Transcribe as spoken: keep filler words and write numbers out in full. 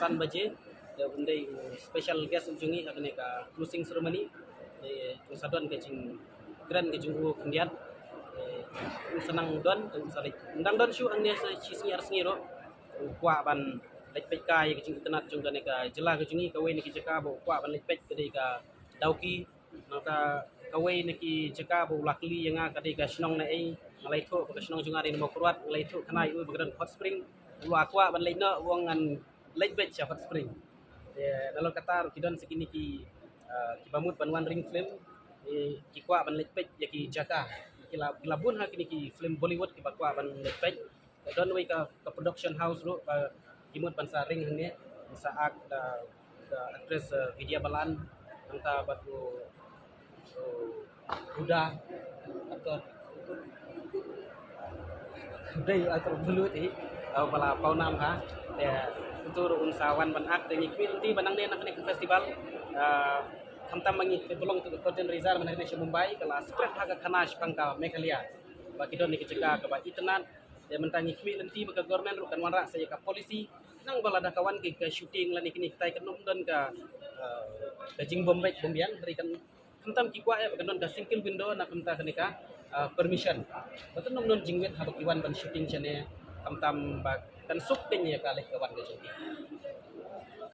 San baje, te un dei u special guest jong ngi ha kane ka closing ceremony. Te un sa don ka jingkren ka jong u khyndiat. Te un sa nang don, te un sa leit. Un dang don shuh hangne sa shi sngi ar sngi ruh. U kwah ban leit peit kai ka jingitynnad jong kane ka jylla ka jong ngi, kawei na ki jaka ba u kwah ban leit peit ka dei ka Dawki. Nangta kawei na ki jaka ba u la kylli ïa nga ka dei ka shnong na ei, nga la ïathuh ba ka shnong jong nga dei na Mawkyrwat, nga la ïathuh khana ïa u ba ka don hot spring. U la kwah ban leit noh, u ong ngan leit beit sha hot spring. Te nalor kata ruh ki don sa kine ki, ah, kiba mut ban wan ring film, eh, ki kwah ban leit peit ïa ki jaka. Ki la, ki la bun ha kine ki film Bollywood kiba kwah ban leit peit. Don wei ka, ka production house ruh ba ki mut ban sa ring hangne, ban sa act da, da actress, eh, Vidya Balan, nangta bad u, u Huda, actor. Dei actor Bollywood hi, eh, ba la paw nam ha. Te utu ruh un sa wan ban act, te ngi khmih lynti ba nangne na kane ka festival, eh, khamtam ba ngi, te ba long tu ka curtain raiser ba nangne sha Mumbai, ka la spread ha ka khana shaphang ka Meghalaya. Ba ki don na ki jaka kaba itynnad. Te mynta ngi khmih lynti ba ka government ruh kan wanrah sa ïa ka policy, nang ba lada ka wan ki ka shooting lane kine kitai kan ym don ka, eh, ka jingbym beit bym biang, hynrei kan, khamtam ki kwah ïa ba kan don ka single window na ka bynta kane ka, eh, permission. Ba kan ym don jingwit haba ki wan ban shooting shane, khamtam ba kan suk pyn ïa ka leh ka wan ka jong ki.